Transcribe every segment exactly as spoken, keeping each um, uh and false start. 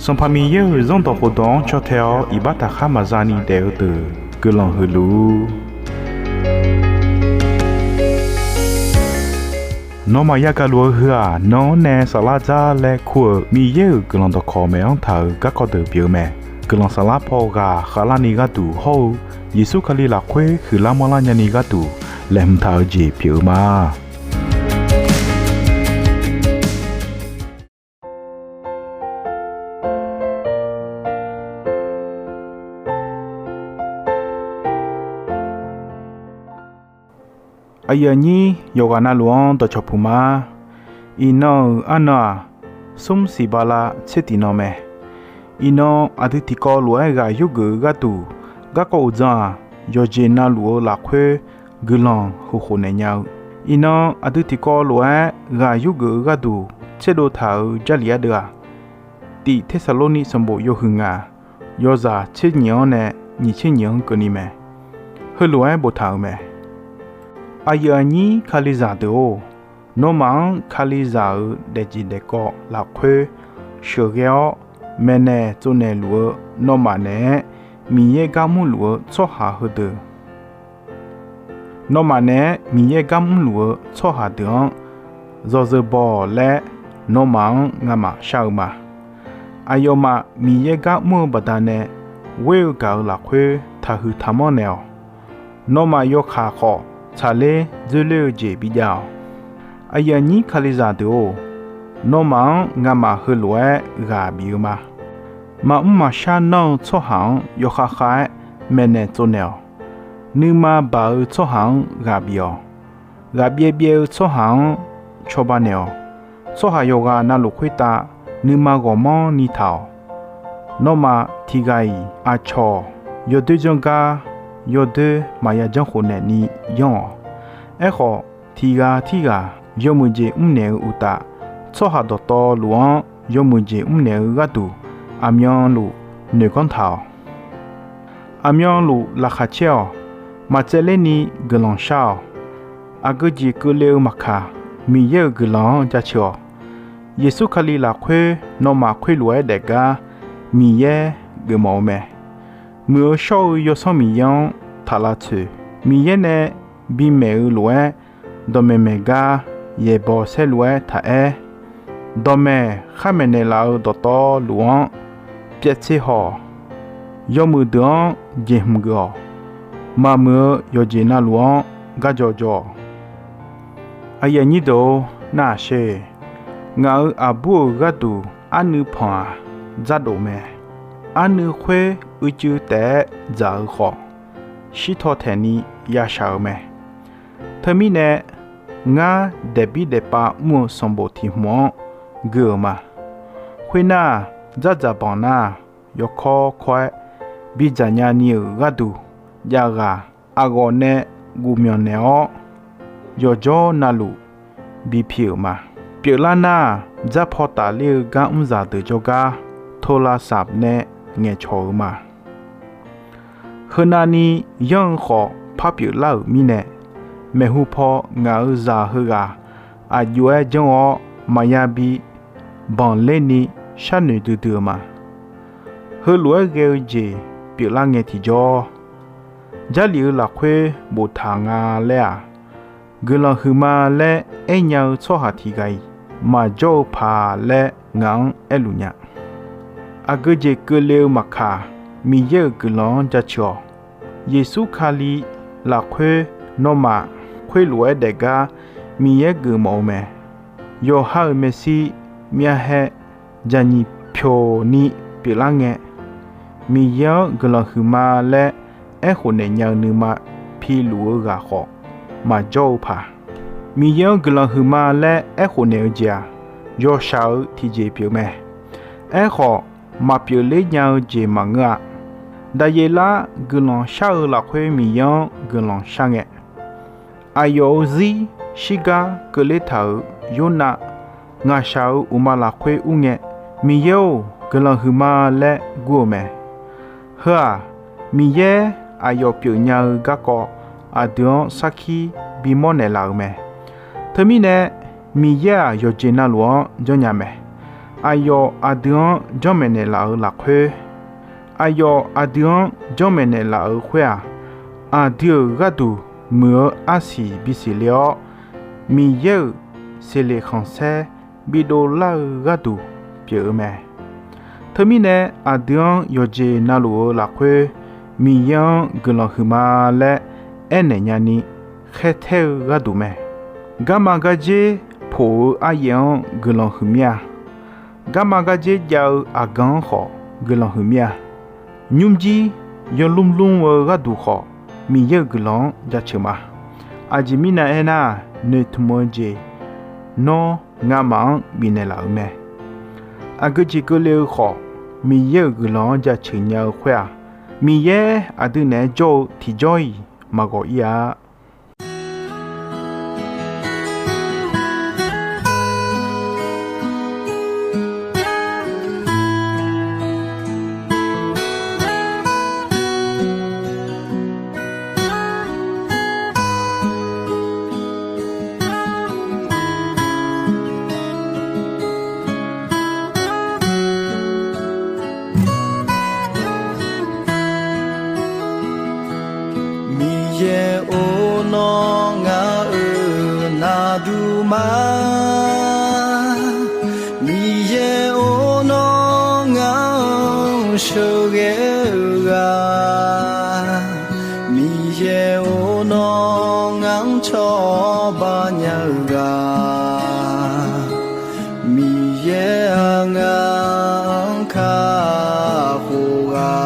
Sanqpaq Miqyaer-euq Zanrdawq khofdawq-anr caw tae-awr iqbax taqkhar maqza ni daef-eu deuq guiqlanq huiq luf-ur. Nawmaf yagaq luf-eu heu-aq, nan-anr nae saflar dzar laer kur-euq Miqyaer-euq guiqlanq dawqkawq maeq-anr taq-euq garkawv deuq pyeuf-eu mae. Guiqlanq saflar paw ghaq khavlarni gharduq hawr-eu Yeqsur Kali lafkhoer huiqlar manrlar nyani gharduq laeqhmq taq-eu jeq pyeuf-eu ma. Aqyuif aqnyir yawqghaq navluf-anr dawqcawq puq ma. Iqnan-euq arnan-aq, smr siq bala tser tiq nan mae. Iqnan aqdui tiqkawv lof-aer ghaq yurgeuf-eu gharduq, garkawv uqdzan-aq, yawqjeq navluf-eu lafkhoer guiqlanq huiq khofnaeq nya-eu. Iqnan aqdui tiqkawv lof-aer ghaq yurgeuf-eu gharduq tserdov taq-euq Jarlif ardeuv-aq, Tif Tersaqlorni sanqbof yawhuiq ngaq, yawzaq tser nyiq-anr nae nyiq tser nyiq-anr keuvni mae. Heulof-aer boftaq-euq mae. Aqyuif aqnyir Kalizaq deuq-or, nawmaf-anr Kalizaq-euq daefjeq daefkawv lafkhoer sheuqghae-awr maeqnaeq tsovnaeq luf-eu nawmaf naeq-aer Miqyaer gar mrluf-eu tsawrhaq heudeuq, nawmaf naeq-aer Miqyaer gar mrluf-eu tsawrhaq deuq-anr yawzeu baw-awq laer nawmaf-anr ngamaf shar-eu ma. Aqyawfmaf Miqyaer gar mr-eu baqdanae ghoer-eu gaq-euq lafkhoer taqhuiq taqmanr naeq-awq. Nawmaf yawkaq khawf tsaqler dzoerler-eu jeq bijav-awq. Aqyuif aqnyir Kalizaq deuq-or, nawmaf-anr ngamaf heulof-aer ghaq bif-eu ma. Maqmr maqshar nanr-eu tsawrhaq-anr yawkhav khav-aer maeqnaeq tsovnaeq-awq. Nuima baq-eu tsawrhaq-anr ghaq bif-awq. Ghaqbyaev byaev-eu tsawrhaq-anr cawba naeq-awq. Tsawrhaq yawqghaq navluf khoertav nuima ghawqmanrni taq-awq. Nawmaf tiqghaq-iq aqcawq yawdoer janr gar yawdoer maqya janr khofnaeq ni yanr-awq. Aerkhawf, tiqghaq tirghaq yawmuiq jeq mrnaeq-eu uqtaf, tsawrhaq dawqtawvluf-anr yawmuiq jeq mrnaeq-eu gharduq aqmyanluf noeq ganr taq-awq. Aqmyanluf laqkhaq caer-awq. Maqtsaevler ni guiqlanq shar-awq. Aqgeu jeq keuvle-eu maqkaq, Miqyaer-euq guiqlanq-anr jaceuq-awq. Yeqsur Kali lafkhoer nawmaf khoerlof-aer daefgar Miqyaer geufmawf-eu mae. Muiq-eu shawr-eu Yawsanr Miqyaer-anr taq lavtsoeq. Miqyaer nae bimaeq-eu lof-aer dawqmaeq maeq gar yaeqbawq saerlu-aer taq aer. Dawqmaeq khar maeqnaeq laf-eu dawqtawvluf-anr pyaev tser haw-awq. Yawmuiq deuq-anr jeqhmq geuf-awq. Maqmuiq-eu yawqjeq navluf-anr garjaw jaw-awq. Aqyuif aqnyir deuq-or, nar-aq sher. Ngaq-euq aqbur-euq gharduq arnuiv panq-aq, dzardof mae. Arnuiv khoer uicuiv taef-aer dzaq-eu khawf, shirtaw taeqni yashaq-euq mae. Teumirnae, ngar daefbir daefpav mr-eu sanqbof tiq hmq-anr gui-euq ma. Khoernar, dzardzaq banq nar, yawkawr kawr-aer bidzaq nyani-euq gharduq, javghaq aqghawf nae guvmyanq naeq-awr, yawqjawr navluf bipi-euq ma. Pyeuflar nar, dzarpaw tafler-eu gar mrzaq deuq jawrgar tolavsaq nae ngaeqcawq-euq ma. Heunavni yanr-eu khawf par pyeuflar-euq mirnae, maeqhu paw ngaq-euq zaq heughaq aqjox-aer janr-awr maqya bi banqler ni sharnoeq duidui-eu ma. Heulof-aer ghae-eu jeq pyeuflar ngae tiqjawr, Jarlif-eu lafkhoer boftaq nga laer-aq, guiqlanq huiqma laer aernya-eu tsawrhaq tiq ghaq-iq maqjawr-eu paq laer ngaq-anr aerluf nya. Aqgeu jeq keuvle-eu maqkaq, Miqyaer-euq guiqlanq-anr jaceuq-awq. Yeqsur Kali lafkhoer nawmaf khoerlof-aer daefgar Miqyaer geufmawf-eu mae. Yawqha-euq maeqshi myavhae jaqnyiq pyoqni pyeuflar ngae, Miqyaer-anr guiqlanq huiqma laer aerkhof naeq nya-eu nuima piluf-eu ghaq khawf maqjawr-eu paq. Miqyaer-anr guiqlanq huiqma laer aerkhof naeq-eu jeq-aq, yawshaq-eu tiqjeq pyeufmae. Aerkhawf, maqpyeuf ler nya-eu jeq maqngeur-a. Daqyeqlar guiqlanq shar-eu lafkhoer Miqyaer-anr guiqlanq shar ngae, aqyawf-euq zir shirgar keuvler taq-euq Yornav ngaqshaq-euq uqma lafkhoer ur ngae, Miqyaer-or, guiqlanq huiqma laer gur-eu mae. Heu-aq, Miqyaer aqyawf pyeufnya-eu garkawv aqdui-anr sarkir bimawr naeqlaf-euq mae. Teumirnae, Miqyaer-aq, yawqjeq navluf-anr janrnya mae. aqyawf aqdui-anr janrmaeq naeqlaf-euq lafkhoer, aqyawf aqdui-anr janrmaeq naeqlaf-euq khoer-aq, aqdui-euq gharduq muiq-eu arsiq bisiq le-awr, Miqyaer-euq seqleq khanqsaer bidov lar-eu gharduq pyeuf-eu mae. Teumirnae, aqdui-anr yawqjeq navluf-eu lafkhoer Miqyaer-anr guiqlanq huiqma laer aernaeq nyani khaertaer-eu gharduq mae. Garma gardzer poq-eu aryaef-anr guiqlanq huiqmir-a. Garma gardzer jav-eu aqgan-anr khawf guiqlanq huiqmir-a. Nymrjir yawlmr lmr-eu gharduq khawf, Miqyaer-euq guiqlanq-anr jaceuq ma. Aqjeq mirnae aernar-aq, noeqtmq-eu jeq nawr ngamaf-anr bifnaeq laf-euq mae. Aqgeu jeq keuvle-eu khawf, Miqyaer-euq guiqlanq-anr jaceuq nya-eu khoer-aq, Miqyaer aqdui naeq-aer jawr-eu tiqjawr-iq maqghawq ir-a. Miqyaer-or, nawr ngaq-euq naqduq ma. Miqyaer-or, nawr ngaq-anr sheuqghae-eu ghaq. Miqyaer-or, nawr ngaq-anr cawba nya-eu ghaq. Miqyaer-aq, ngaq-anr kakhof ghaq.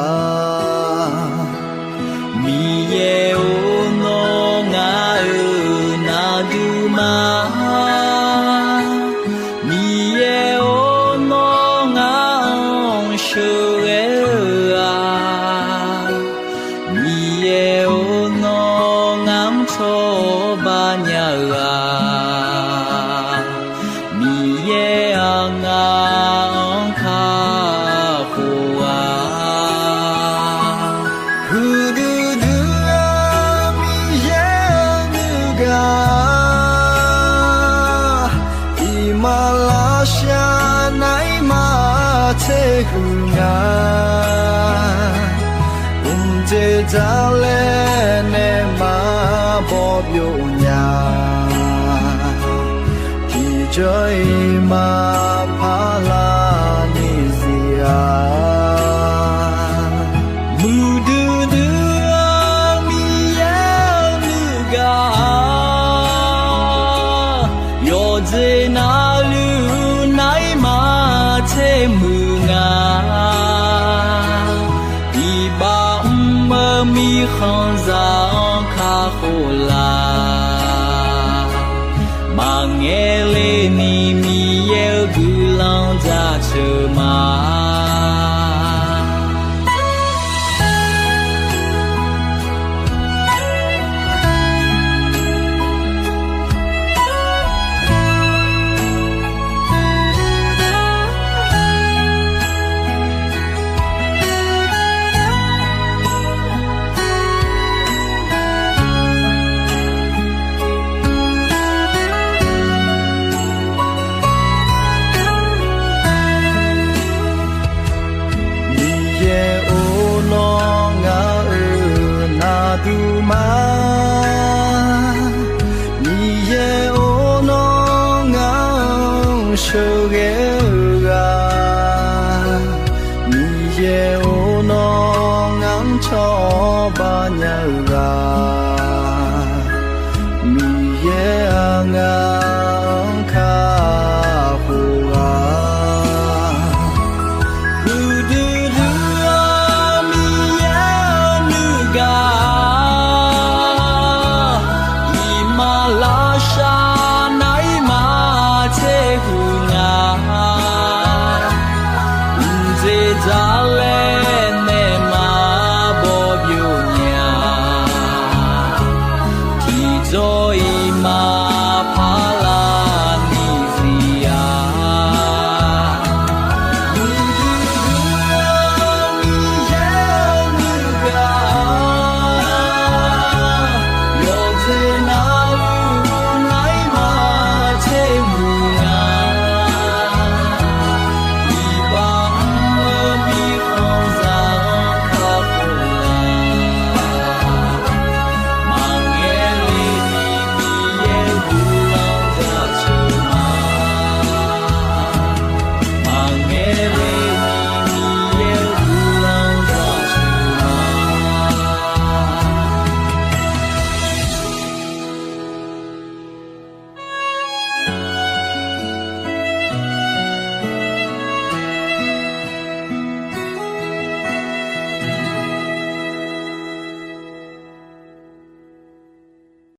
Miqyaer-or, nawr ngaq-euq naqduq ma. Miqyaer-or, nawr ngaq-anr sheuqghae-eu ghaq. Miqyaer-or, nawr ngaq-anr cawba nya-eu ghaq. Miqyaer-aq, ngaq-anr kakhof ghaq. Huiqdui dui-eu Miqyaer-eu nuigaq, iqmalavshav naeq-ir maqtser huiq nga. Mqdzer dzaq laer nae maqbaw byov nya. Tiqjawr-iq maqpar lar ni zir-a. Muiqdui dui-eu Miqyaer-eu nuigaq, yawqjeq navluf naeq-ir maqtser muiq nga. Iqbax mr-eu mirkhanqzaq-anr kakhof laf. Maqngaeq le ni Miqyaer-eu guiqlanq jaceuq ma. Miqyaer-or, nawr ngaq-euq naqduq ma. Miqyaer-or, nawr ngaq-anr sheuqghae-eu ghaq. Miqyaer-or, nawr ngaq-anr cawba nya-eu